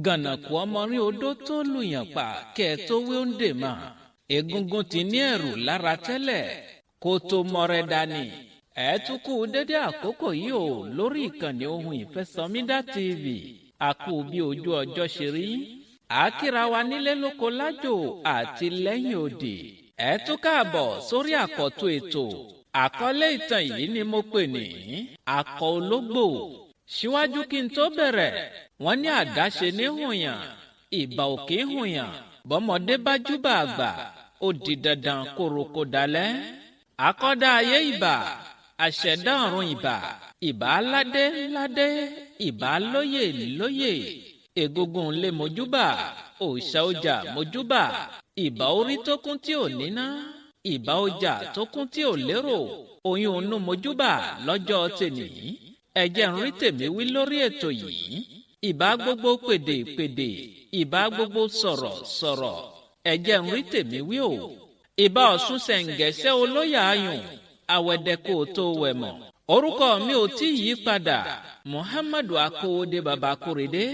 Gànàkú ọmọrin odó tó lùyàn pa kẹ́ ẹ tó wí ó ń dè mà. Egungun ti ní ẹ̀rù lára tẹ́lẹ̀ kó tó mọrẹ dání. Ẹ tún kú dédé àkókò yìí o lórí ìkànnì Ohun Ìfẹ́sọmídà TV. Àkú bí ojú ọjọ́ ṣe rí. Àkírà wa nílé lóko lájò àti lẹ́yìn òdì. Ẹ tún káàbọ̀ sórí àkọ́tún ètò. Àkọlé ìtàn yìí ni mo pè ní Akọ Ológbò. Síwájú kí n tó bẹ̀rẹ̀, wọ́n ní àdáṣe ní hùyàn, ìbà òkè hùyàn, bọ́mọdé bá júbà àgbà, ó di dandan kórokó dalẹ̀. Akọ́dá ayé ìbà, àṣẹ̀dá ọ̀run ìbà, ìbà aládé ládé, ìbà lóyè lóyè, egungun lé mojúbà, òòṣà ọjà mojúbà, ìbà orí tó kún tí ò níná, ìbà ọjà tó kún tí ò lérò, oyún inú mojúbà lọ́jọ́ tèmi. Ẹ jẹ́ n rí tèmi wí lórí ètò yìí. Ìbà gbogbo pèdèpèdè, ìbà gbogbo sọ̀rọ̀ sọ̀rọ̀, ẹ jẹ́ n rí tèmi wí o. Ìbà Ọ̀ṣun ṣẹ̀ǹgẹ̀ṣẹ̀ olóyè ayùn, àwẹ̀dẹ kò tó wẹ̀ mọ̀. Orúkọ mi ò tí yí padà, Muhammadu Akowode Baba Korede,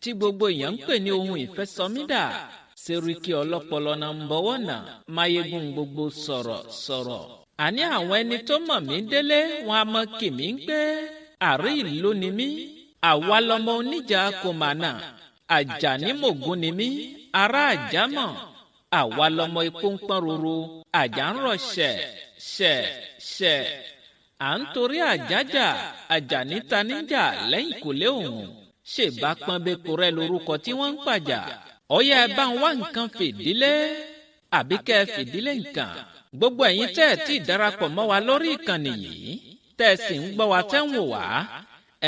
tí gbogbo èèyàn ń pè ní Ohun Ìfẹ́sọmídà, Seriki ọlọ́pọlọ náà ń bọ̀wọ̀ náà, máyégún gbogbo sọ̀rọ̀ sọ̀rọ̀. Àní àwọn ẹni tó mọ̀ mí délé wọn a mọ kì mí ń pé àrí ìlú ni mí, àwa lọmọ oníjà kò mà nà, Àjàní mògún ni mí, ará àjámọ̀, àwa lọmọ ikú ń pọ́n roro, àjà ń rọ̀ ṣẹ̀ ṣẹ̀ ṣẹ̀. À ń torí àjájà, Àjàní ta níjà lẹ́yìn kò lé òun, ṣèbá pọ́nbẹ́kọ rẹ lórúkọ tí wọ́n ń pàjà. Ọ̀yá ẹ bá ń wá nǹkan fìdílé, àbí kẹ́ ẹ fìdílé nǹkan. Gbogbo ẹ̀yin tẹ́ ẹ̀ tí ì darapọ̀ mọ́ wa lórí ìkànnì yìí, tẹ́ ẹ sì ń gbọ́ wa tẹ́ ń wò wá,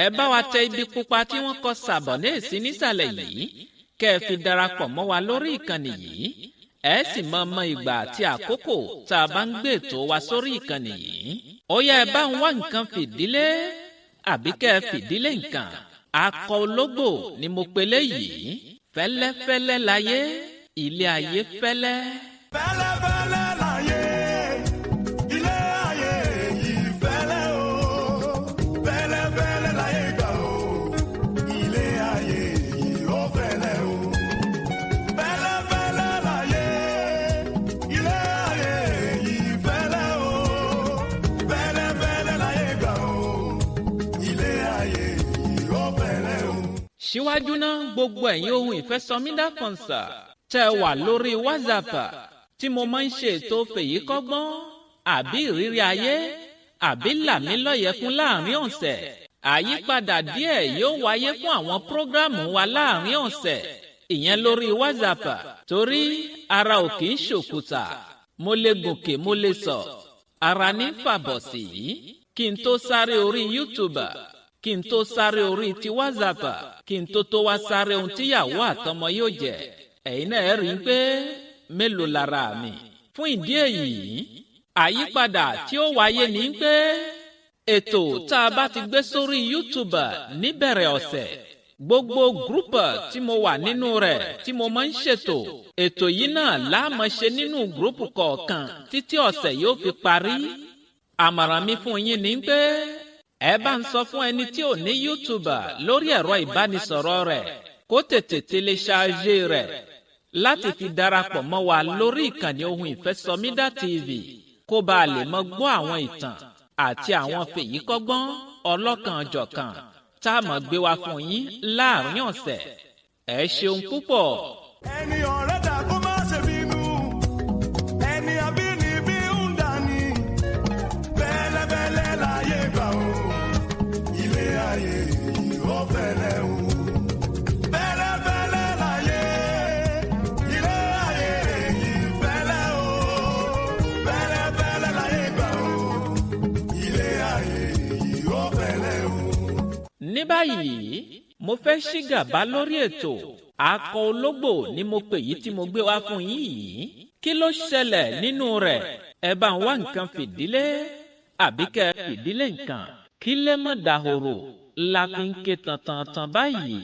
ẹ bá wa tẹ ibi pupa tí wọ́n kọ sàbọ̀ ní èsì nísàlẹ̀ yìí, kẹ́ ẹ fi darapọ̀ mọ́ wa lórí ìkànnì yìí. Ẹ sì mọ mọ ìgbà àti àkókò tá a bá ń gbé ètò wa sórí ìkànnì yìí. Ọ̀yá ẹ bá ń wá nǹkan fìdílé, àbí kẹ́ ẹ fìdílé nǹkan. Akọ Ológbò ni mo pe léyìí. Fẹ́lẹ́fẹ́lẹ́ láyé, ilé ayé fẹ́lẹ́. Fẹ́lẹ́fẹ́lẹ́ láyé, ilé ayé yìí fẹ́lẹ́ o. Fẹ́lẹ́fẹ́lẹ́ láyé gbà o, ilé ayé yìí ó fẹ́lẹ́ o. Fẹ́lẹ́fẹ́lẹ́ láyé, ilé ayé yìí fẹ́lẹ́ o. Fẹ́lẹ́fẹ́lẹ́ láyé gbà o, ilé ayé yìí ó fẹ́lẹ́ o. Síwájú náà, gbogbo ẹ̀yin Ohun Ìfẹ́sọmídà fọ̀nsà tẹ́ wà lórí WhatsApp tí mo máa ń ṣe ètò fèyí kọ́gbọ́n àbí ìrírí ayé àbí làmílọ́yẹ̀kún láàrin ọ̀sẹ̀. Àyípadà díẹ̀ yóò wáyé fún àwọn prógráàmù wa láàrin ọ̀sẹ̀, ìyẹn lórí WhatsApp, torí ara ò kì í ṣòkúta, mo lè gòkè mo lè sọ, ara ní fàbọ̀ sí kí n tó sáré orí YouTube, kí n tó sáré orí ti WhatsApp, kí n tó tó wá sáré ohun tíyàwó àtọmọ yóò jẹ. Ẹ̀yin náà rí i pé mélòó lára mi. Fún ìdí èyí, àyípadà tí ó wáyé ni pé ètò tá a bá ti gbé sórí YouTube níbẹ̀rẹ̀ ọ̀sẹ̀, gbogbo gúrúpù tí mo wà nínú rẹ̀ tí mo máa ń ṣètò, ètò yìí náà la máa ṣe nínú gúrúpù kọ̀ọ̀kan títí ọ̀sẹ̀ yóò fi parí. Àmọ̀ràn mi fún yín ni pé ẹ bá ń sọ fún ẹni tí ò ní YouTube lórí ẹ̀rọ ìbánisọ̀rọ̀ rẹ̀ kó tètè téléchargé rẹ̀ láti fi darapọ̀ mọ́ wa lórí ìkànnì Ohun Ìfẹ́sọmídà TV kó bá a lè mọ gbọ́ àwọn ìtàn àti àwọn fèyíkọ́gbọ́n ọlọ́kan-jọ̀kan tá a mọ̀ gbé wa fún yín láàrin ọ̀sẹ̀. Ẹ ṣeun púpọ̀. Ẹni ọ̀rẹ́ dà kó má ṣe bínú, ẹni abínibí ń dání. Fẹ́lẹ́fẹ́lẹ́ láyé gbà o, ilé ayé yìí ó fẹ́lẹ́ o. Fẹ́lẹ́fẹ́lẹ́ láyé, ilé ayé yìí fẹ́lẹ́ o. Fẹ́lẹ́fẹ́lẹ́ láyé gbà o, ilé ayé yìí ó fẹ́lẹ́ o. Ní báyìí, mo fẹ́ ṣí gàba lórí ètò. Akọ Ológbò ni mo pè yìí tí mo gbé wá fún yín yìí. Kí ló ṣẹlẹ̀ nínú rẹ̀? Ẹ bá ń wá nǹkan fìdílé, àbí kẹ́ ẹ fìdílé nǹkan. Kí lè mọ̀ dahoro la fi ń ké tantantan báyìí.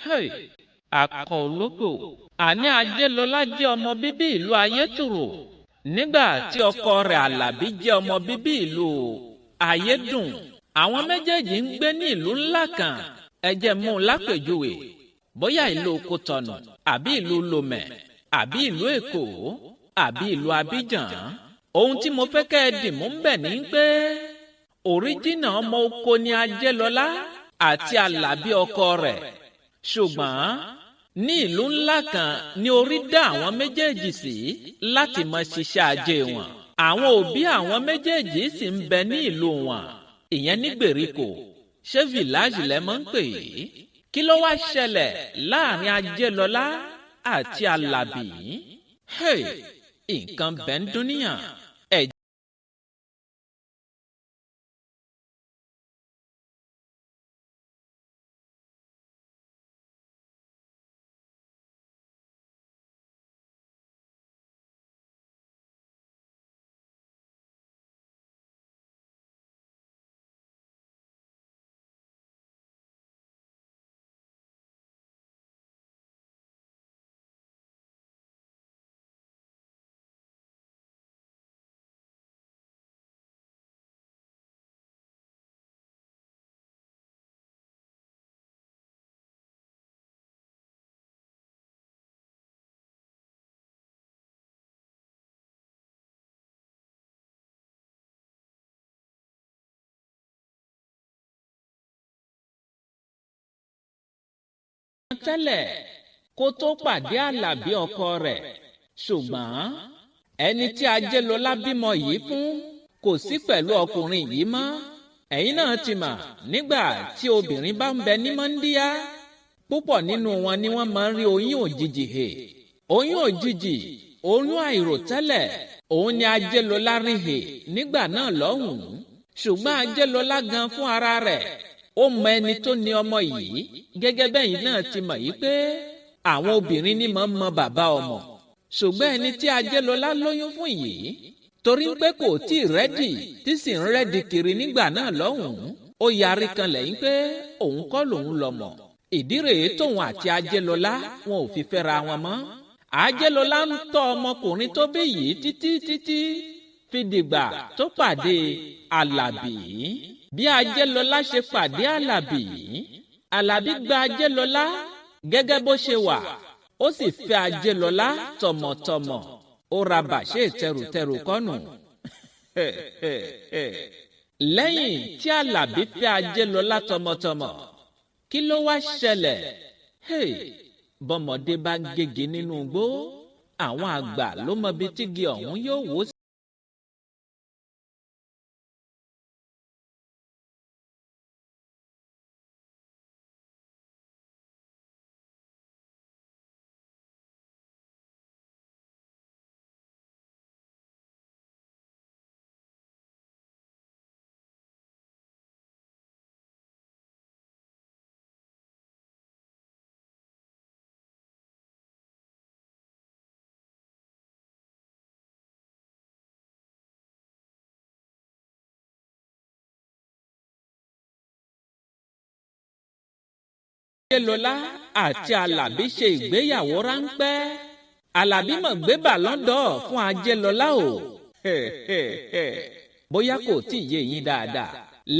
Hey, akọ ológbò. Àní Ajélọlá jẹ́ ọmọ bíbí ìlú Ayétòrò nígbà tí ọkọ rẹ̀ Àlàbí jẹ́ ọmọ bíbí ìlú Ayédùn. Àwọn méjèèjì ń gbé ní ìlú ńlá kan. Ẹ jẹ́ mú un lápèjúwe, bóyá ìlú Kòtọ̀nù àbí ìlú Lomé àbí ìlú Èkó àbí ìlú Abidjan. Ohun tí mo fẹ́ kẹ́ ẹ dì mú ń bẹ̀ ni pé òríjìnà ọmọ oko ni Ajélọlá àti Àlàbí ọkọ rẹ̀, ṣùgbọ́n ní ìlú ńlá kan ní orí dá àwọn méjèèjì sí láti máa ṣiṣẹ́ ajé wọn. Àwọn òbí àwọn méjèèjì sì ń bẹ ní ìlú wọn, ìyẹn ní gbèríko. Ṣé village lẹ mọ́ ń pè é? Kí ló wá ṣẹlẹ̀ láàrin Ajélọlá àti Àlàbí? Hey, nǹkan bẹ́ẹ̀ ń dúníyàn. Tẹ́lẹ̀ kó tó pàdé Àlàbí ọkọ rẹ̀, ṣùgbọ́n ẹni tí Ajélọlá bímọ yìí fún kò sí pẹ̀lú ọkùnrin yìí mọ́. Ẹ̀yin náà ti mà nígbà tí obìnrin bá ń bẹ ní mọ́ndíá, púpọ̀ nínú wọn ni wọ́n máa ń rí oyún òjijì hè. Oyún òjijì, oyún àìròtẹ́lẹ̀, òun ni Ajélọlá rí hè nígbà náà lọ́hùn-ún. Ṣùgbọ́n Ajélọlá gan fún ara rẹ̀ ó mọ ẹni tó ní ọmọ yìí, gẹ́gẹ́ bẹ́yìn náà ti mọ̀ yìí pé àwọn obìnrin ní máa ń mọ bàbá ọmọ. Ṣùgbọ́n ẹni tí Ajélọlá lóyún fún yìí, torí pé kò tí ì rẹ́dì tí sì ń rẹ́dì kiri nígbà náà lọ́hùn-ún, ó yarí kanlẹ̀ yín pé òun kọ́ lòun lọ́mọ. Ìdí rèé tóun àti Ajélọlá wọn ò fi fẹ́ra wọn mọ́. Ajélọlá ń tọ́ ọmọkùnrin tó bí yìí títí títí fi dìgbà tó pàdé Àlàbí. Bí Ajélọlá ṣe pàdé Àlàbí, Àlàbí gba Ajélọlá gẹ́gẹ́ bó ṣe wà, ó sì fẹ́ Ajélọlá tọmọtọmọ. Ó ra bàṣẹ tẹrùtẹrù kọ́nù. Lẹ́yìn tí Àlàbí fẹ́ Ajélọlá tọmọtọmọ, kí ló wá ṣẹlẹ̀? Bọ́mọdé bá ń gègé nínú igbó, àwọn àgbà ló mọbi tígi ọ̀hún yóò wó sí. Ajélọlá àti Àlàbí ṣe ìgbéyàwó ráńpẹ́. Àlàbí mọ̀ gbé bàlọ́ndọ̀ fún Ajélọlá o. Bóyá kò tí ì yé yín dáadáa.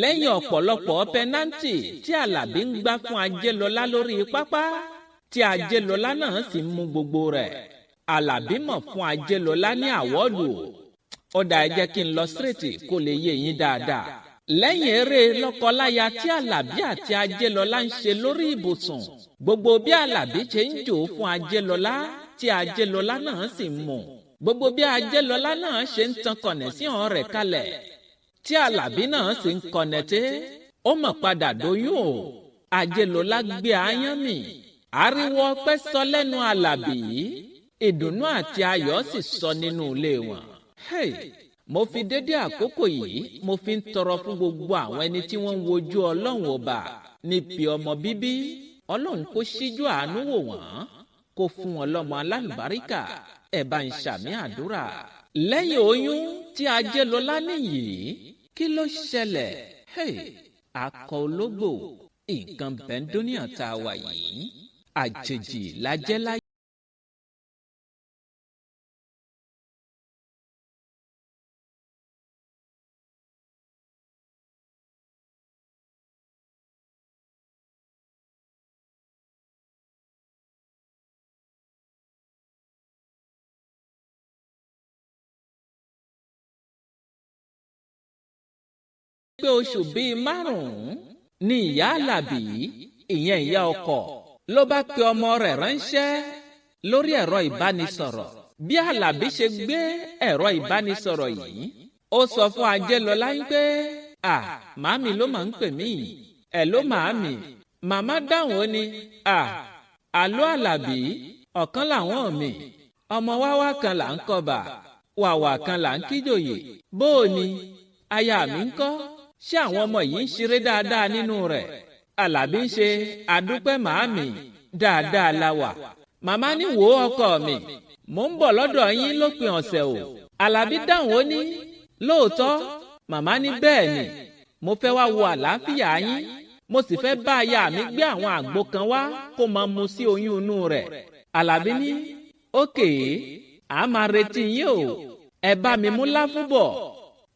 Lẹ́yìn ọ̀pọ̀lọpọ̀ pẹ́nántì tí Àlàbí ń gbá fún Ajélọlá lórí pápá, tí Ajélọlá náà sì ń mú gbogbo rẹ̀, Àlàbí mọ̀ fún Ajélọlá ní àwọ́dù. Ó dà, ẹ jẹ́ kí n lọ sírètì kó lè yé yín dáadáa. Lẹ́yìn eré lọ́kọláya tí Àlàbí àti Ajélọlá ń ṣe lórí ibùsùn, gbogbo bí Àlàbí ṣe ń jò fún Ajélọlá tí Ajélọlá náà sì ń mú, gbogbo bí Ajélọlá náà ṣe ń tan kọ̀nẹ́síọ̀n rẹ̀ kalẹ̀ tí Àlàbí náà sì ń kọ̀nẹ́tẹ́, ó mọ̀ padà dóyún o. Ajélọlá gbé aáyán mì, ariwo ọpẹ́ sọ lẹ́nu Àlàbí, ìdùnnú àti ayọ̀ sì sọ nínú ilé wọn. Hey! Mo fi dédé àkókò yìí mo fi ń tọrọ fún gbogbo àwọn ẹni tí wọ́n ń wojú Ọlọ́run ọba níbi ọmọ bíbí. Ọlọ́run kó ṣíjú àánú wò wọ́n, kó fún wọn lọ́mọ alálùbáríkà. Ẹ bá ń ṣàmì àdúrà. Lẹ́yìn oyún tí Ajélọlá níyìí, kí ló ṣẹlẹ̀? Hey, akọ ológbò, nǹkan bẹ́ńdóníà tá a wà yìí. Àjèjì la jẹ́ láyé. Pé oṣù bíi márùn-ún ni ìyá Àlàbí, ìyẹn ìyá ọkọ, ló bá pe ọmọ rẹ̀ ránṣẹ́ lórí ẹ̀rọ ìbánisọ̀rọ̀. Bí Àlàbí ṣe gbé ẹ̀rọ ìbánisọ̀rọ̀ yìí, ó sọ fún Ajélọlá pé à, màámi ló máa ń pè mí. Ẹ̀ ló màámi. Màmá dáhùn, ó ní à, àlọ́ Àlàbí, ọ̀kan làwọn mi, ọmọ wáwá kan là ń kọbà, wàwà kan là ń kíjòyè. Bó o ní aya mi ń kọ́, ṣé àwọn ọmọ yìí ń ṣeré dáadáa nínú rẹ̀? Àlàbí ń ṣe àdúpẹ́ màámi, dáadáa la wà. Màmá ní wò ó ọkọ mi, mò ń bọ̀ lọ́dọ̀ yín lópin ọ̀sẹ̀ o. Àlàbí dáhùn, ó ní lóòótọ́. Màmá ní bẹ́ẹ̀ ni, mo fẹ́ wá wo àlàáfíà yín, mo sì fẹ́ bá aya mi gbé àwọn àgbo kan wá kó máa mu sí oyún inú rẹ̀. Àlàbí ní ókè, à máa retí yín o, ẹ bá mi mú láfún bọ̀,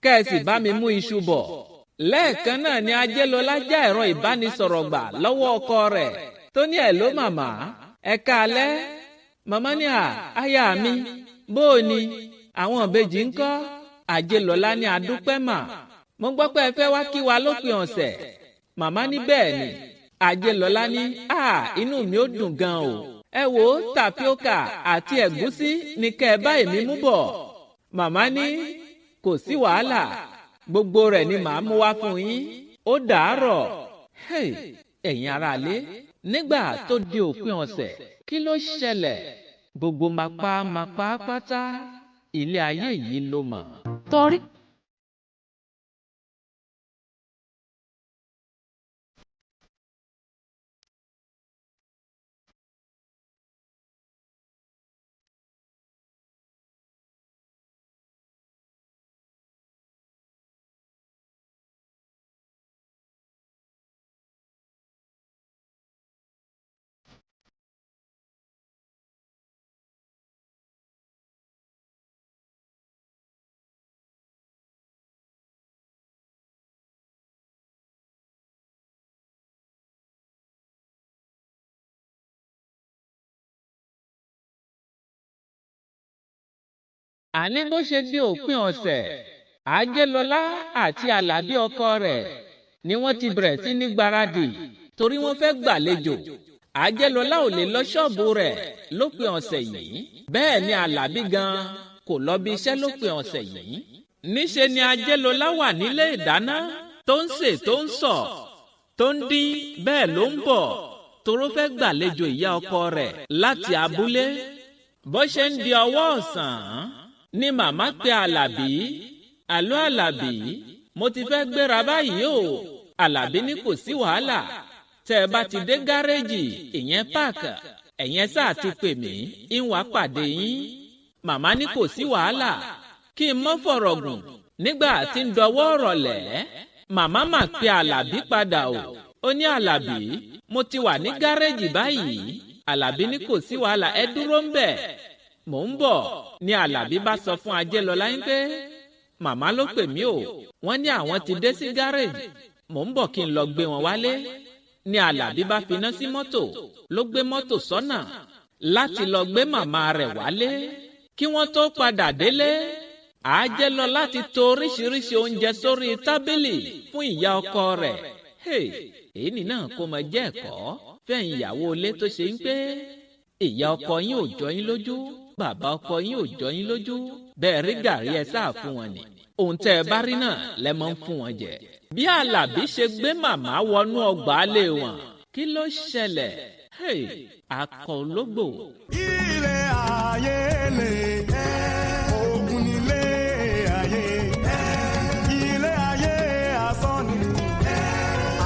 kẹ́ ẹ sì bá mi mú iṣu bọ̀. Lẹ́ẹ̀kan náà ni Ajélọlá já ẹ̀rọ ìbánisọ̀rọ̀ gbà lọ́wọ́ ọkọ rẹ̀ tó ní ẹ̀ ló màmá, ẹ káalẹ́. Màmá ní à, aya mi, bó o ní àwọn ìbejì ń kọ́? Ajélọlá ní adúpẹ́ mà, mo gbọ́ pé ẹ fẹ́ wá kí wa lópin ọ̀sẹ̀. Màmá ní bẹ́ẹ̀ ni. Ajélọlá ní à, inú mi ó dùn gan o, ẹ wo tàpíókà àti ẹ̀gúsí ni kẹ́ ẹ bá èmi mú bọ̀. Màmá ní kò sí wàhálà, gbogbo rẹ̀ ni màá mú wá fún yín, ó dàárọ̀. Ẹ̀yin aráalé, nígbà tó di òpin ọ̀sẹ̀, kí ló ṣẹlẹ̀? Gbogbo mapá mapá pátá, ilé ayé yìí ló mọ̀. Torí. Àní bó ṣe di òpin ọ̀sẹ̀, Ajélọlá àti Àlàbí ọkọ rẹ̀ ni wọ́n ti bẹ̀rẹ̀ sí ní gbáradì torí wọ́n fẹ́ gbàlejò. Ajélọlá ò lè lọ ṣọ́ọ̀bù rẹ̀ lópin ọ̀sẹ̀ yìí, bẹ́ẹ̀ ni Àlàbí gan kò lọ bí iṣẹ́ lópin ọ̀sẹ̀ yìí. Níṣe ni Ajélọlá wà nílé ìdáná tó ń sè, tó ń sọ̀, tó ń dín, bẹ́ẹ̀ ló ń bọ̀ toró fẹ́ gbàlejò ìyá ọkọ rẹ̀ láti abúlé. Bó ṣe ń di ọwọ́ ọ̀sán ni màmá pe Àlàbí. Àlọ́ Àlàbí, mo ti fẹ́ gbéra báyìí o. Àlàbí ní kò sí wàhálà, tẹ́ ẹ bá ti dé gáréèjì ìyẹn páàkì, ẹ̀yẹn sáà ti pè mí, ń wá pàdé yín. Màmá ní kò sí wàhálà. Kí n mọ́ fọ̀rọ̀ gùn, nígbà tí ń dọwọ́ rọ̀lẹ́, màmá mà pe Àlàbí padà o. Ó ní Àlàbí, mo ti wà ní gáréèjì báyìí. Àlàbí ní kò sí wàhálà, ẹ dúró ń bẹ̀, mò ń bọ̀. Ni Àlàbí bá sọ fún Ajélọlá yín pé màmá ló pè mí o, wọ́n ní àwọn ti dé sí gáréèjì, mò ń bọ̀ kí n lọ gbé wọn wálé. Ni Àlàbí bá finá sí mọ́tò, ló gbé mọ́tò sọ́nà láti lọ gbé màmá rẹ̀ wálé. Kí wọ́n tó padà délé, Ajélọlá ti tò oríṣiríṣi oúnjẹ sórí tábìlì fún ìyá ọkọ rẹ̀. Èyí nìna kó máa jẹ́ ẹ̀kọ́ fẹ̀yìn ìyàwó ilé tó ṣe ń pé ìyá ọkọ yín ò jọ yín lójú, bàbá ọkọ yín ò jọ yín lójú, bẹ́ẹ̀ rí gàrí ẹ sáà fún wọn ni. Ohun tẹ́ ẹ bá rí náà lẹ máa ń fún wọn jẹ. Bí Àlàbí ṣe gbé màmá wọnú ọgbà lé wọn, kí ló ṣẹlẹ̀? Akọ ológbò. Ilé ayé lè, ogun nílé ayé, ilé ayé asán ni,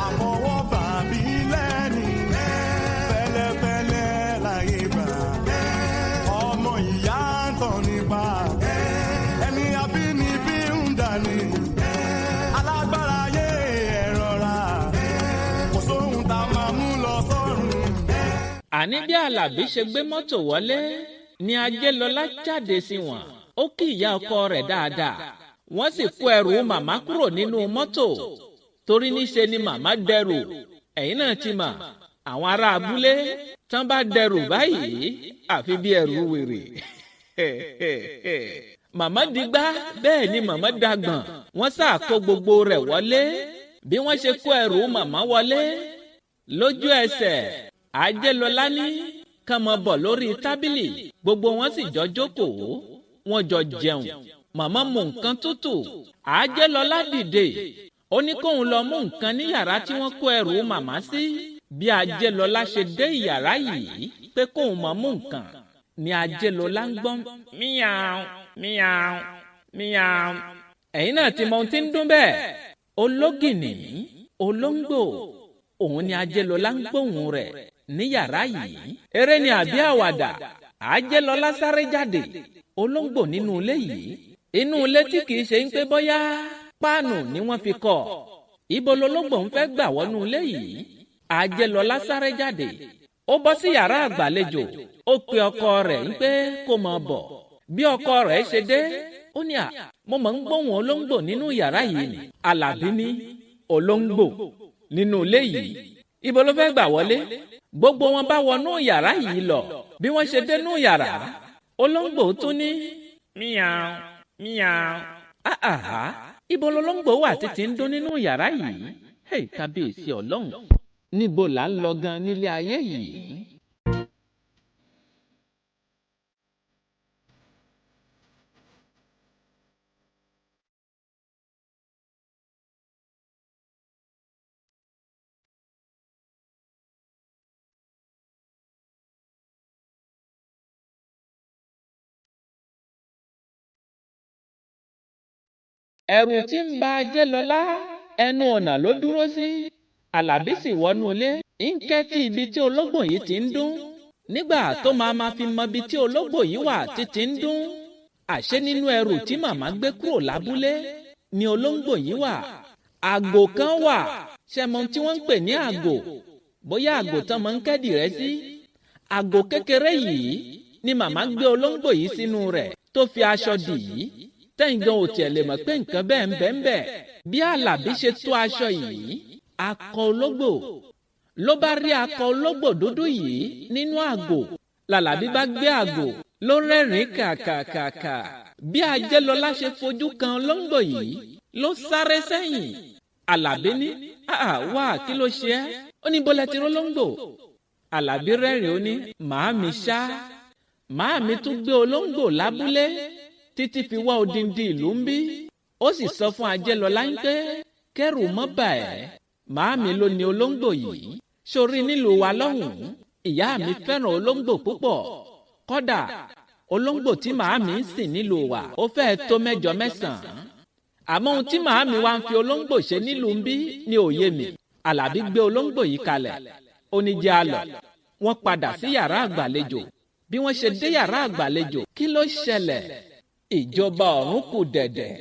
àfọwọ́bà bí lẹ́ni, fẹ́lẹ́fẹ́lẹ́ láyé gbà, ọmọ ìyá ń tàn nípa, ẹni abínibí ń dání, alágbára ayé ẹ rọra, kò sóhun tá a máa mú lọ sọ́run. Àní Àní bí Àlàbí ṣe gbé mọ́tò wọlé ni Ajélọlá jáde sí wọn. Ó kí ìyá ọkọ rẹ̀ dáadáa. Wọ́n sì kó ẹrù màmá kúrò nínú mọ́tò torí níṣe ni màmá dẹrù. Ẹ̀yin náà ti mọ̀, àwọn ará abúlé tán bá dẹrù báyìí àfi bí ẹrù wèrè. Màmá digbá bẹ́ẹ̀ ni màmá dagbọ̀n. Wọ́n sá kó gbogbo rẹ̀ wọlé. Bí wọ́n ṣe kó ẹrù màmá wọlé lójú ẹsẹ̀, Ajélọlá ní kàn mọ́ bọ̀ lórí tábìlì. Gbogbo wọn sì jọ jókòó, wọ́n jọ jẹun. Màmá mu nǹkan tútù. Ajélọlá dìde, ó ní kóun lọ mú nǹkan ní yàrá tí wọ́n kó ẹrù màmá sí. Bí Ajélọlá ṣe dé ìyàrá yìí pé kóun mọ̀ mú nǹkan ni Ajélọlá ń gbọ́n míyàún míyàún míyàún. Ẹ̀yin náà ti mọ ohun tí ń dún bẹ́ẹ̀. Ológìnní olóńgbò òun ni Ajélọlá ń gbóhùn rẹ̀ ní yàrá yìí. Eré ni àbí àwàdà? Ajélọlá sáré jáde. Olóńgbò nínú ilé yìí, inú ilé tí kìí ṣe ń pé bóyá páànù ni wọ́n fi kọ́. Ibo lolóńgbò ń fẹ́ gbà wọnú ilé yìí? Ajélọlá sáré jáde. Ó bọ́ sí yàrá àgbàlejò. Ó pe ọkọ rẹ̀ ń pé kó máa bọ̀. Bí ọkọ rẹ̀ ṣe dé, ó ní à, mo máa ń gbóhùn olóńgbò nínú yàrá yìí ni. Àlàbí ní olóńgbò nínú ilé yìí, ibo ló fẹ́ gbà wọlé? Gbogbo wọn bá wọnú yàrá yìí lọ. Bí wọ́n ṣe dénú yàrá, olóńgbò tún ní míyàún míyàún. Àhà, ibo lolóńgbò wà títí ń dún nínú yàrá yìí? Hey, kábíyèsí Ọlọ́run, níbo là ń lọ gan nílé ayé yìí? Ẹ̀rù tí ń ba Ajélọlá, ẹnu ọ̀nà ló dúró sí. Àlàbí sì wọnú ilé, ń kẹ́tí ibi tí olóńgbò yìí ti ń dún. Nígbà tó máa ma fi mọ ibi tí olóńgbò yìí wà títí ń dún, àṣé nínú ẹrù tí màmá gbé kúrò lábúlé ni olóńgbò yìí wà. Àgò kan wà, ṣe mọ tí wọ́n ń pè ní àgò? Bóyá àgò tán máa ń kẹ́dì rẹ sí. Àgò kékeré yìí ni màmá gbé olóńgbò yìí sínú rẹ̀ tó fi aṣọ dì í. Tẹ́yìn gan ò tiẹ̀ lè mọ̀ pé nǹkan bẹ́ẹ̀ ń bẹ́ẹ̀ ń bẹ́ẹ̀. Bí Àlàbí ṣe tó aṣọ yìí, akọ ológbò ló bá rí akọ ológbò dúdú yìí nínú àgò. Làlàbí bá gbé àgò ló rẹ́rìn-ín kàkàkàkà. Bí Ajélọlá ṣe fojú kan olóńgbò yìí ló sáré sẹ́yìn. Àlàbí ní, àà wá, kí ló ṣe ẹ́? Ó ní bọ́lá ti rólóńgbò. Àlàbí rẹ́rìn-ín, ó ní màámi ṣá. Màámi tún gbé olóńgbò lábúlé títí fi wá odindi ìlú ń bí. Ó sì sọ fún Ajélọlá ń pé kẹ́rù mọ́ bà ẹ́. Màámi ló ní olóńgbò yìí. Sórí nílùú wa lọ́hùn-ún, ìyá mi fẹ́ràn olóńgbò púpọ̀. Kódà olóńgbò tí màámi ń sìn nílùú wa ó fẹ́ẹ́ tó mẹ́jọ mẹ́sàn-án. Àmọ́ ohun tí màámi wá ń fi olóńgbò ṣe nílùú ń bí ní òye mi. Àlàbí gbé olóńgbò yìí kalẹ̀. Ó ní jẹ́ àlọ́. Wọ́n padà sí yàrá àgbàlejò. Bí wọ́n ṣe dé yàrá àgbàlejò, kí ló ṣẹlẹ̀? Ìjọba ọ̀run kù dẹ̀dẹ̀.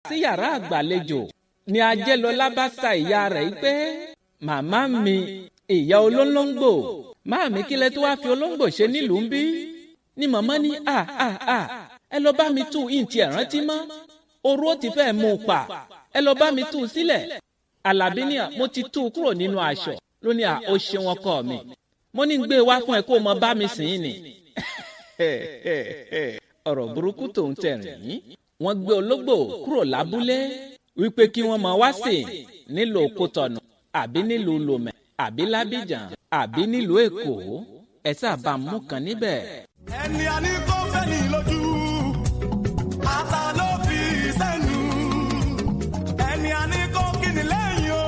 Sí yàrá àgbàlejò ni Ajélọlá bá sa ìyá rẹ̀ pé màmá mi, ìyá olólóńgbò, máàmí kí lẹ tó wá fi olóńgbò ṣe nílùú ń bí? Ni màmá ní à à à, ẹ lọ bá mi tú ìǹtí ẹ̀ rántí mọ́, orú ó ti fẹ́ mú un pa, ẹ lọ bá mi tú u sílẹ̀. Àlàbí ní à, mo ti tú u kúrò nínú aṣọ. Ló ní à, ó ṣe wọn kọ mi. Mo ní gbé wá fún ẹ kó mọ bá mi sìn ín ni. Ọ̀rọ̀ burúkú tòun tẹ̀rìn yín. Wọ́n gbé ológbò kúrò lábúlé wípé kí wọ́n máa wá sìn nílò Kótọ̀nù. Àbí nílùú Lomé, àbí lábìjàn, àbí nílùú Èkó, ẹ sábà mú kan níbẹ̀. Ẹni a ní kó fẹ́ ní lójú, ata ló fi sẹ́nu. Ẹni a ní kó kíni lẹ́yìn o,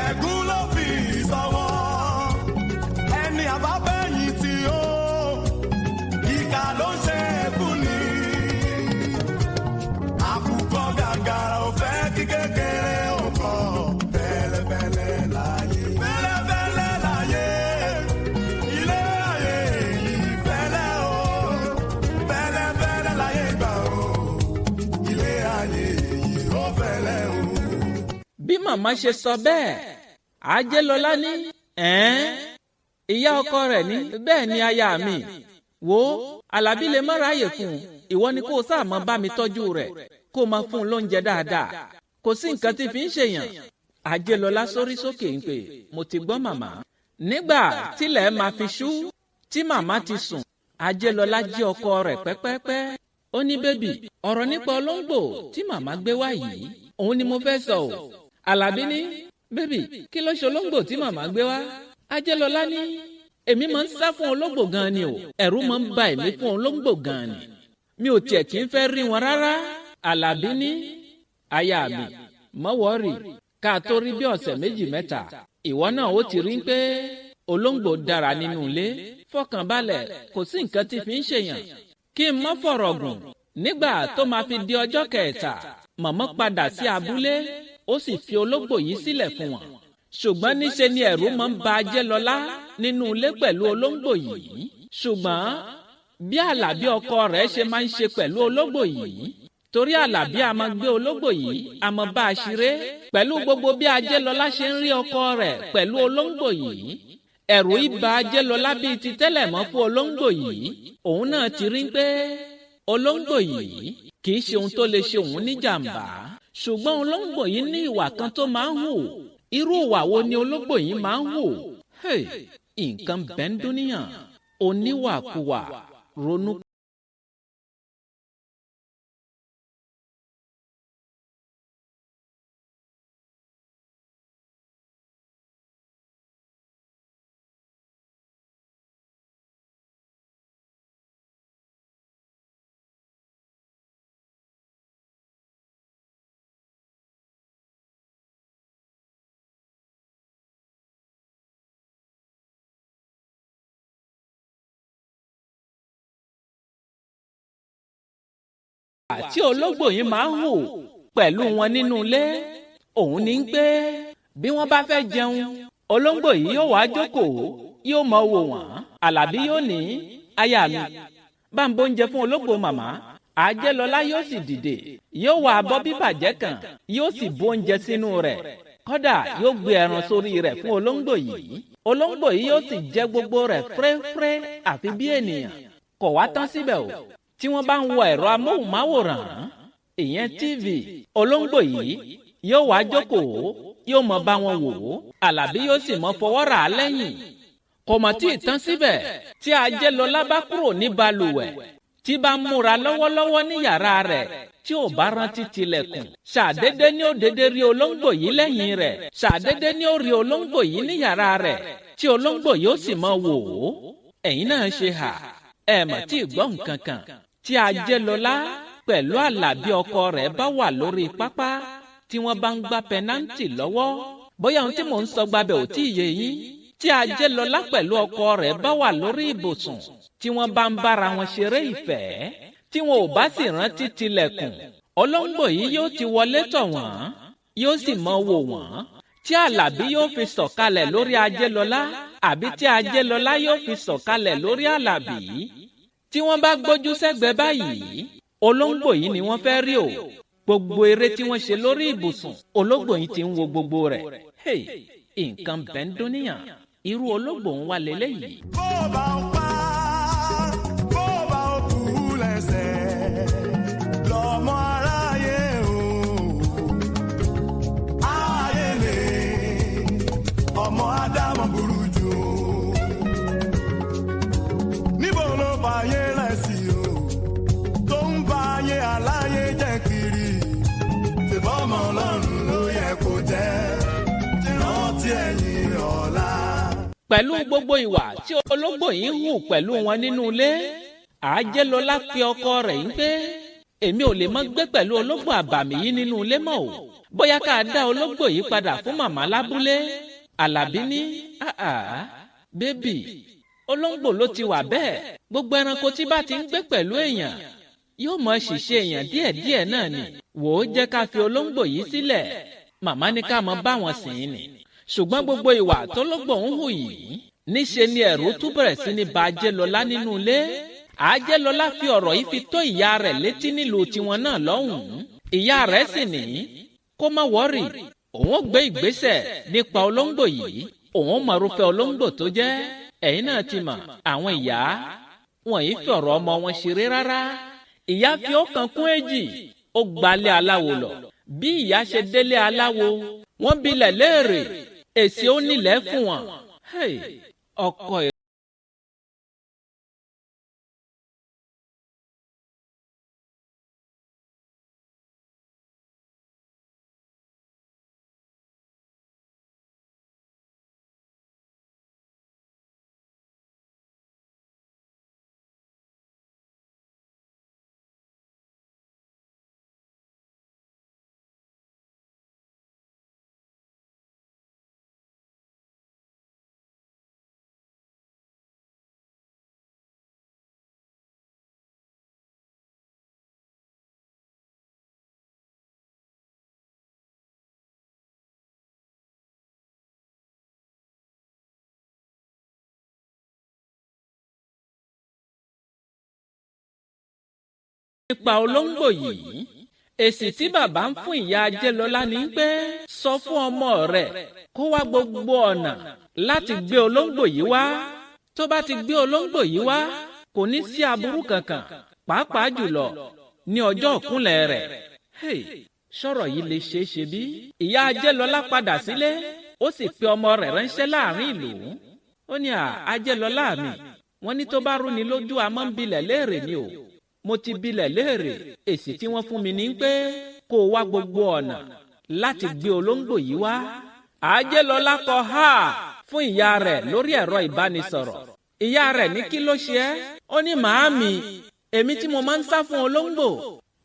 ẹ̀gún ló fi sọ́wọ́. Ẹni àbábẹ́yìn tí o, ìkà ló ń ṣe fún ni. Àkùkọ gàgàrà ò fẹ́ kí kékeré ò kọ́. Bẹ́lẹ́bẹ́lẹ́ láyé, bẹ́lẹ́bẹ́lẹ́ láyé, ilé ayé yìí fẹ́lẹ́ o. Bẹ́lẹ́bẹ́lẹ́ láyé gbà o, ilé ayé yìí ó fẹ́lẹ́ o. Bí màmá ṣe sọ bẹ́ẹ̀, Ajélọlá ní ẹ̀ẹ́n, ìyá ọkọ rẹ̀ ní bẹ́ẹ̀ ni aya mi. Wo Àlàbí lè má ráàyè fún un, ìwọ ni kó o sáà máa bá mi tọ́jú rẹ̀, kó o máa fún un lóúnjẹ dáadáa. Kò sí nǹkan tí fi ń ṣèyàn. Ajélọlá sórí sókè ń pè, mo ti gbọ́ màmá. Nígbà tílẹ̀ máa fi ṣú, tí màmá ti sùn, Ajélọlá jí ọkọ rẹ̀ pẹ́pẹ́pẹ́. Ó ní bébì, ọ̀rọ̀ nípa olóńgbò tí màmá gbé wá yìí, òun ni mo fẹ́ sọ o. Àlàbí ní, bébì, kí ló ṣe olóńgbò tí màmá gbé wá? Ajélọlá ní, èmi máa ń sá fún olóńgbò gan ni o, ẹ̀rù máa ń ba èmi fún olóńgbò gan ni. Mi ò tiẹ̀ kí ń fẹ́ rí wọn rárá. Àlàbí ní, aya mi, má wọ́rì, ká tó rí bí ọ̀sẹ̀ méjì mẹ́ta, ìwọ náà ó ti rí pé olóńgbò dára nínú ilé. Fọkànbalẹ̀, kò sí nǹkan tí fi ń ṣèyàn. Kí n má fọ̀rọ̀ gùn, nígbà tó máa fi di ọjọ́ kẹta, màmá padà sí abúlé, ó sì fi olóńgbò yìí sílẹ̀ fún wọn. Ṣùgbọ́n níṣe ni ẹ̀rù máa ń ba Ajélọlá nínú ilé pẹ̀lú olóńgbò yìí. Ṣùgbọ́n bí Àlàbí ọkọ rẹ̀ ṣe máa ń ṣe pẹ̀lú olóńgbò yìí, torí Àlàbí a máa gbé olóńgbò yìí, a máa bá a ṣeré. Pẹ̀lú gbogbo bí Ajélọlá ṣe ń rí ọkọ rẹ̀ pẹ̀lú olóńgbò yìí, ẹ̀rù ìbà Ajélọlá bíi ti tẹ́lẹ̀ mọ́ fún olóńgbò yìí. Òun náà ti rí pé olóńgbò yìí kì í ṣe ohun tó lè ṣe òun ní jàǹbá. Ṣùgbọ́n olóńgbò yìí ní ìwà kan tó máa ń hù. Irú ìwà wo ni olóńgbò yìí máa ń hù? Hey, nǹkan bẹ́ńdúníyàn, oníwàkuwà, ronú. Tí olóńgbò yìí máa ń hù pẹ̀lú wọn nínú ilé, òun ní pé bí wọ́n bá fẹ́ jẹun, olóńgbò yìí yóò wá jókòó, yóò mọ wò wọ́n. Àlàbí yóò ní, aya mi, bá ń bóúnjẹ fún olóńgbò màmá. Ajélọlá yóò sì dìde, yóò wá abọ́ bíbàjẹ́ kan, yóò sì bó oúnjẹ sínú rẹ̀. Kódà yóò gbé ẹran sórí rẹ̀ fún olóńgbò yìí. Olóńgbò yìí yóò sì jẹ gbogbo rẹ̀ fúrẹ́fúrẹ́ àfi bí ènìyàn. Kò wá tán síbẹ̀ o. Tí wọ́n bá ń wo ẹ̀rọ amóhùnmáwòrán, ìyẹn TV, olóńgbò yìí yóò wá jókòó, yóò mọ bá wọn wò ó. Àlàbí yóò sì mọ fọwọ́ rà á lẹ́yìn. Kò mọ̀ tí ì tán síbẹ̀, tí Ajélọlá bá kúrò ní balùwẹ̀, tí bá ń múra lọ́wọ́lọ́wọ́ ní yàrá rẹ̀, tí ò bá rántí tilẹ̀kùn, ṣàdédé ní ó dédé rí olóńgbò yìí lẹ́yìn rẹ̀, ṣàdédé ní ó rí olóńgbò yìí ní yàrá rẹ̀, tí olóńgbò yóò sì mọ wò ó. Ẹ̀yin náà ṣe hà, ẹ mọ̀ tí ì gbọ́ nǹkan kan. Tí Ajélọlá pẹ̀lú Àlàbí ọkọ rẹ̀ bá wà lórí pápá tí wọ́n bá ń gbá pẹnáǹtì lọ́wọ́, bóyá ohun tí mò ń sọ gbabẹ̀ ò tí ì yé yín. Tí Ajélọlá pẹ̀lú ọkọ rẹ̀ bá wà lórí ibùsùn tí wọ́n bá ń bára wọn ṣeré ìfẹ́, tí wọn ò bá sì rántí tilẹ̀kùn, olóńgbò yìí yóò ti wọlé tọ̀ wọ́n, yóò sì mọ wò wọ́n. Tí Àlàbí yóò fi sọ̀kalẹ̀ lórí Ajélọlá, àbí tí Ajélọlá yóò fi sọ̀kalẹ̀ lórí Àlàbí. Tí wọ́n bá gbójú sẹ́gbẹ̀ẹ́ báyìí, olóńgbò yìí ni wọ́n fẹ́ rí o. Gbogbo eré tí wọ́n ṣe lórí ibùsùn, olóńgbò yìí ti ń wo gbogbo rẹ̀. Hey, nǹkan bẹ́ńdúníyàn, irú olóńgbò ń wá leléyìí. Bó bá ń pa, bó bá ń kú lẹ́sẹ̀, lọ́mọ aráyé o. Ayé lè, ọmọ Ádámọ̀ burú jù o. Níbo ló fàyè rẹ̀ sí o? Tó ń ba ayé aláyé jẹ́ kiri. Ṣèbọ́mọ Ọlọ́run ló yẹ kó jẹ́. Pẹ̀lú gbogbo ìwà tí ológbò yìí hù pẹ̀lú wọn nínú ilé, Ajélọlá pe ọkọ rẹ̀ ń pé èmi ò lè mọ́ gbé pẹ̀lú ológbò àbàmì yìí nínú ilé mọ́ o, bóyá ká dá ológbò yìí padà fún màmá lábúlé. Àlàbí ní àà bébì, ológbò ló ti wà bẹ́ẹ̀, gbogbo ẹranko tí bá ti ń gbé pẹ̀lú èèyàn yóò mọ ṣìṣe èèyàn díẹ̀díẹ̀ náà ni. Wò ó, jẹ́ ká fi ológbò yìí sílẹ̀, màmá ní ká mọ bá wọn sìn ín ni. Ṣùgbọ́n gbogbo ìwà tólógbò ń hù yìí, níṣe ni ẹ̀rù tún bẹ̀rẹ̀ sí ní ba Ajélọlá nínú ilé. Ajélọlá fi ọ̀rọ̀ yìí fi tó ìyá rẹ̀ létí nílùú tiwọn náà lọ́hùn-ún. Ìyá rẹ̀ sì ní kó má wọ́rì, òun ó gbé ìgbésẹ̀ nípa olóńgbò yìí, òun ó mọ̀rúfẹ́ olóńgbò tó jẹ́. Ẹ̀yin náà ti mọ̀, àwọn ìyá wọ̀nyí fi ọ̀rọ̀ ọmọ wọn ṣeré rárá. Ìyá fi ọ̀kan kún èjì, ó gbalẹ̀ aláwo lọ. Bí ìyá ṣe délé aláwo, wọ́n bilẹ̀ léèrè, èsì ó nílẹ̀ fún wọn. Ọkọ nípa olóńgbò yìí, èsì tí bàbá ń fún ìyá Ajélọlá ni pé sọ fún ọmọ rẹ̀ kó wá gbogbo ọ̀nà láti gbé olóńgbò yìí wá. Tó bá ti gbé olóńgbò yìí wá, kò ní sí aburú kankan, pàápàá jùlọ ní ọjọ́ ìkúnlẹ̀ rẹ̀. Sọ̀rọ̀ yìí lè ṣeé ṣe bí? Ìyá Ajélọlá padà sílé, ó sì pe ọmọ rẹ̀ ránṣẹ́ láàrin ìlú. Ó ní à, Ajélọlá mi, wọ́n ní tó bá rúni lójú a máa ń bilẹ̀ léèrè ni o. Mo ti bilẹ̀ léèrè, èsì tí wọ́n fún mi ní pé kó o wá gbogbo ọ̀nà láti gbé olóńgbò yìí wá. Ajélọlá kọ ha fún ìyá rẹ̀ lórí ẹ̀rọ ìbánisọ̀rọ̀. Ìyá rẹ̀ ní kí ló ṣe ẹ́? Ó ní màámi, èmi tí mo máa ń sá fún olóńgbò,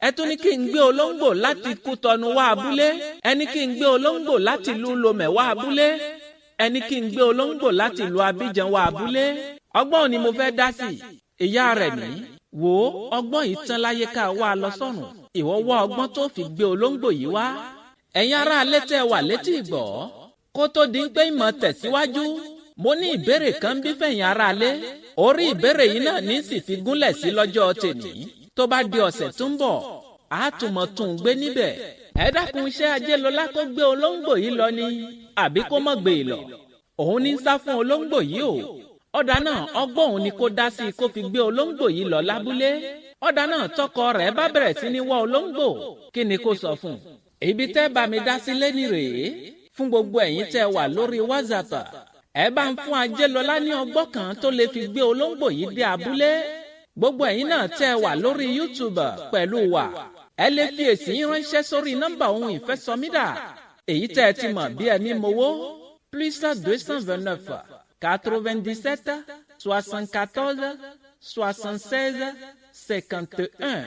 ẹ tún ní kí n gbé olóńgbò láti Kútọ̀nù wá abúlé, ẹ ní kí n gbé olóńgbò láti ìlú Lomẹ̀ wá abúlé, ẹ ní kí n gbé olóńgbò láti ìlú Abidjan wá abúlé. Ọgbọ́n ni mo fẹ́ dá sí. Ìyá rẹ̀ ní wò ó, ọgbọ́n yìí tán láyé ká wá lọ sọ́run, ìwọ wá ọgbọ́n tó fi gbé olóńgbò yìí wá. Ẹ̀yin ará alẹ́ tẹ́ wà létí ìgbọ́, kó tó di pé ìmọ̀ tẹ̀síwájú, mo ní ìbéèrè kan bí fẹ̀yìn ará alẹ́. Orí ìbéèrè yìí náà ní sì fi gúnlẹ̀ sí lọ́jọ́ tèmi. Tó bá di ọ̀sẹ̀ tó ń bọ̀, á tún mọ̀ tún gbé níbẹ̀. Ẹ dákun, iṣẹ́ Ajélọlá kó gbé olóńgbò yìí lọ ni àbí kó má gbé e lọ? Òun ní sá fún olóńgbò yìí o. Ọ̀dà náà ọgbọ́n òun ni kó dá sí i kó fi gbé olóńgbò yìí lọ lábúlé. Ọ̀dà náà tọkọ rẹ̀ bá bẹ̀rẹ̀ sí ní wá olóńgbò, kí ni kó sọ fún un? Ibi tẹ́ bá mi dá sí lẹ́ni rèé. Fún gbogbo ẹ̀yin tẹ́ wà lórí WhatsApp, ẹ bá ń fún Ajélọlá ní ọgbọ́n kan tó lè fi gbé olóńgbò yìí dé abúlé. Gbogbo ẹ̀yin náà tẹ́ wà lórí YouTube pẹ̀lú wa, ẹ lè fi èsì yín ránṣẹ́ sórí nọ́mbà ohun ìfẹ́sọmídà èyí tẹ́ ẹ ti mọ̀ bí ẹni mowó +229 97 74 76 51.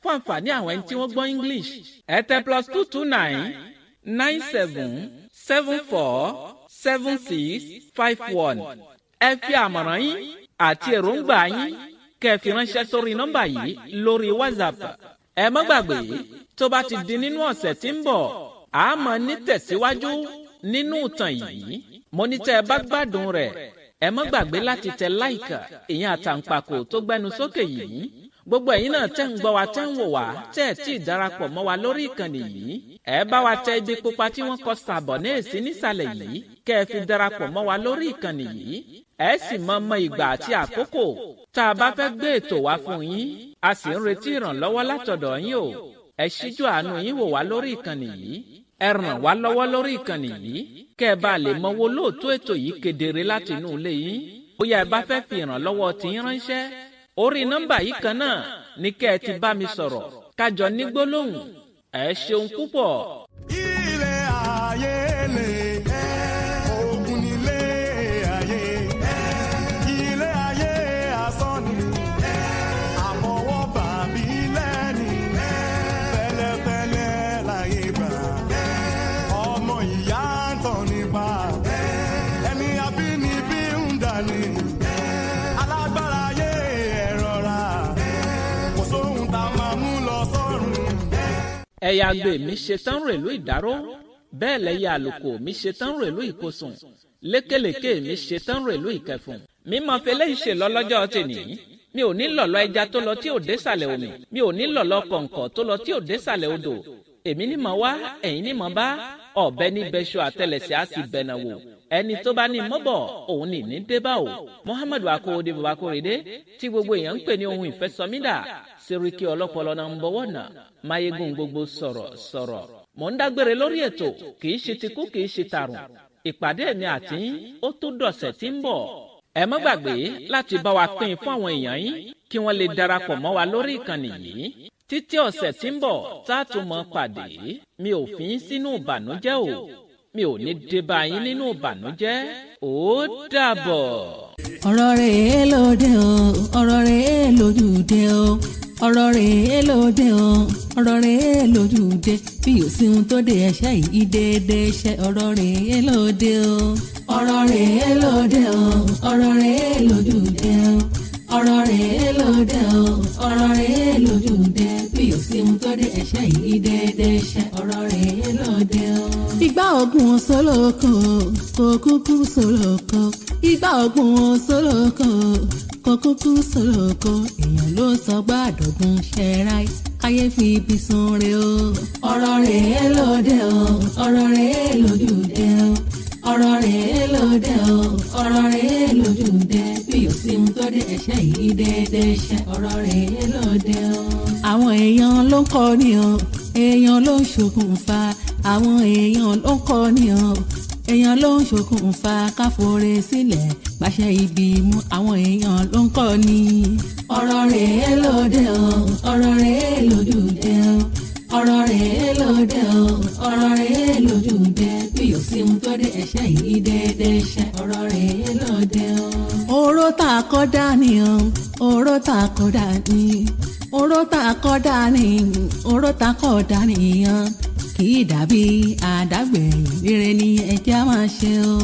Fún àǹfààní àwọn ẹni tí wọ́n gbọ́ English, ẹ tẹ +229 97 74 76 51. Ẹ fi àmọ̀ràn yín àti èròǹgbà yín kẹ́ ẹ fi ránṣẹ́ sórí nọ́mbà yìí lórí WhatsApp. Ẹ má gbàgbé, tó bá ti di nínú ọ̀sẹ̀ tí ń bọ̀, a máa ní tẹ̀síwájú nínú ìtàn yìí. Mo ní tẹ́ ẹ bá gbádùn rẹ̀, ẹ má gbàgbé láti tẹ láìkà, ìyẹn àtàǹpàkò tó gbẹnu sókè yìí. Gbogbo ẹ̀yin náà tẹ́ ń gbọ́ wa, tẹ́ ń wò wá, tẹ́ ẹ̀ tí ì darapọ̀ mọ́ wa lórí ìkànnì yìí, ẹ bá wa tẹ ibi pupa tí wọ́n kọ sàbọ̀ ní èsì nísàlẹ̀ yìí kẹ́ ẹ fi darapọ̀ mọ́ wa lórí ìkànnì yìí. Ẹ sì mọ mọ ìgbà àti àkókò tá a bá fẹ́ gbé ètò wá fún yín. A sì ń retí ìrànlọ́wọ́ látọ̀dọ̀ yín o. Ẹ ṣíjú àánú yín wò wá lórí ìkànnì yìí, ẹ ràn wá lọ́wọ́ lórí ìkànnì yìí kẹ́ ẹ bá lè mọwọ́ lóòótọ́ ètò yìí kedere láti inú ilé yín. Bóyá ẹ bá fẹ́ fi ìrànlọ́wọ́ tiyín ránṣẹ́, orí nọ́mbà yìí kan náà ní kẹ́ ẹ ti bá mi sọ̀rọ̀ kájọ ní gbólóhùn. Ẹ ṣeun púpọ̀. Ilé ayé lè, ogun nílé ayé. Ẹ̀yà àgbè mi ṣe tán rèlú Ìdáró, bẹ́ẹ̀ lẹ́yà àlùkò mi ṣe tán rèlú Ìkosùn, lékèlékè mi ṣe tán rèlú Ìkẹfùn. Mímọ fẹlẹ́ ìṣe lọ́lọ́jọ́ tèmi. Mi ò ní lọ̀lọ́ ẹja tó lọ tí ò désàlẹ̀ omi. Mi ò ní lọ̀lọ́ kọ̀ǹkọ̀ tó lọ tí ò désàlẹ̀ odò. Èmi ní mọ̀ wá, ẹ̀yin ní mọ̀ bá. Ọ̀bẹ ní bẹ́ṣọ àtẹlẹsẹ̀ á sì bẹ̀nà wò. Ẹni tó bá ní mọ́bọ̀ òun ní ní débà o. Muhammadu Akóredé bàbá Kóredé tí gbogbo èèyàn ń pè ní ohun ìfẹ́sọmídà. Seriki ọlọ́pọlọ náà ń bọ̀wọ̀ nà. Máyégún gbogbo sọ̀rọ̀ sọ̀rọ̀. Mò ń dágbére lórí ètò, kì í ṣe tikú kì í ṣe tàrùn. Ìpàdé mi àti ó tó dọ̀sẹ̀ tí ń bọ̀. Ẹ má gbàgbé láti bá wa pín fún àwọn èèyàn yín kí wọ́n lè darapọ̀ mọ́ wa lórí ìkànnì yìí. Títí ọ̀sẹ̀ tí ń bọ̀ tá a tún mọ́ pàdé. Mi ò fi yín sínú ìbànújẹ́ o. Mi ò ní dé bá yín nínú ìbànújẹ́. Ó dàbọ̀. Ọ̀rọ̀ rẹ̀ lóde o, ọ̀rọ̀ rẹ̀ lójúde o, ọ̀rọ̀ rẹ̀ lóde o, ọ̀rọ̀ rẹ̀ lójúde. Bí o sì ń tó de ẹ̀ṣẹ̀ yìí déédéé ṣe, ọ̀rọ̀ rẹ̀ lóde o. Ọ̀rọ̀ rẹ̀ lóde o, ọ̀rọ̀ rẹ̀ lójúde o, ọ̀rọ̀ rẹ̀ lóde o, ọ̀rọ̀ rẹ̀ lójúde. Bí o sì ń tó de ẹ̀ṣẹ̀ yìí déédéé ṣe, ọ̀rọ̀ rẹ̀ lóde o. Ìgbà ọ̀gbun sólókò kò kúkú sólókò, ìgbà ọ̀gbun sólókò kò kúkú sólókò. Èèyàn ló sọ gbàdọ̀gún ṣẹ́ráì káyé fi ibi sun re o. Ọ̀rọ̀ rẹ̀ lóde o, ọ̀rọ̀ rẹ̀ lójúde o, ọ̀rọ̀ rẹ̀ lóde o, ọ̀rọ̀ rẹ̀ lójúde. Bí o sì ń tó dé ẹ̀ṣẹ̀ yìí déédéé ṣe, ọ̀rọ̀ rẹ̀ lóde o. Àwọn èèyàn ló ń kọ́ ni o, èèyàn ló ń ṣokùnfà. Àwọn èèyàn ló ń kọ́ ni o, èèyàn ló ń ṣokùnfà. Káfóore sílẹ̀ gbàṣẹ ibi mú, àwọn èèyàn ló ń kọ́ ni. Ọ̀rọ̀ rẹ̀ lóde o, ọ̀rọ̀ rẹ̀ lójúde o, ọ̀rọ̀ rẹ̀ lóde o, ọ̀rọ̀ rẹ̀ lójúde. Bí o sì ń tó dé ẹ̀ṣẹ̀ yìí déédéé ṣe, ọ̀rọ̀ rẹ̀ lóde o. Oró tá a kọ́ dání o, oró tá a kọ́ dání, oró tá a kọ́ dání, oró tá a kọ́ dání yan. Kì í dàbí àdágbẹ̀yìn, rere ni ẹja máa ṣe o.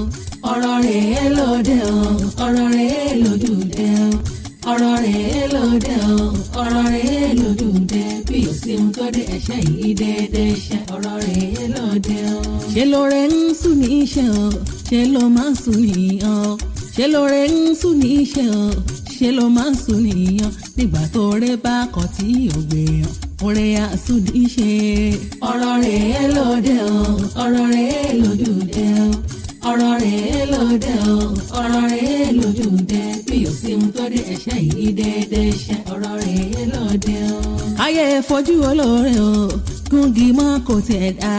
Ọ̀rọ̀ rẹ̀ lóde o, ọ̀rọ̀ rẹ̀ lójúde o, ọ̀rọ̀ rẹ̀ lóde o, ọ̀rọ̀ rẹ̀ lójúde. Bí o sì ń tó dé ẹ̀ṣẹ̀ yìí déédéé ṣe, ọ̀rọ̀ rẹ̀ lóde o. Ṣé lóore ń sùn ní iṣẹ́ o, ṣé ló máa ń sùn níyàn? Ṣé lóore ń sùn ní iṣẹ́ o, ṣé ló máa ń sùn níyàn? Nígbà tó rẹ bá kọ̀ tí ò gbèyàn, oore àsùnì ṣe. Ọ̀rọ̀ rẹ̀ lóde o, ọ̀rọ̀ rẹ̀ lójúde o, ọ̀rọ̀ rẹ̀ lóde o, ọ̀rọ̀ rẹ̀ lójúde. Bí o sì ń tó dé ẹ̀ṣẹ̀ yìí déédéé ṣe, ọ̀rọ̀ rẹ̀ lóde o. Káyé fojú olóore o, gúngi mọ́ kò tẹ̀ dá.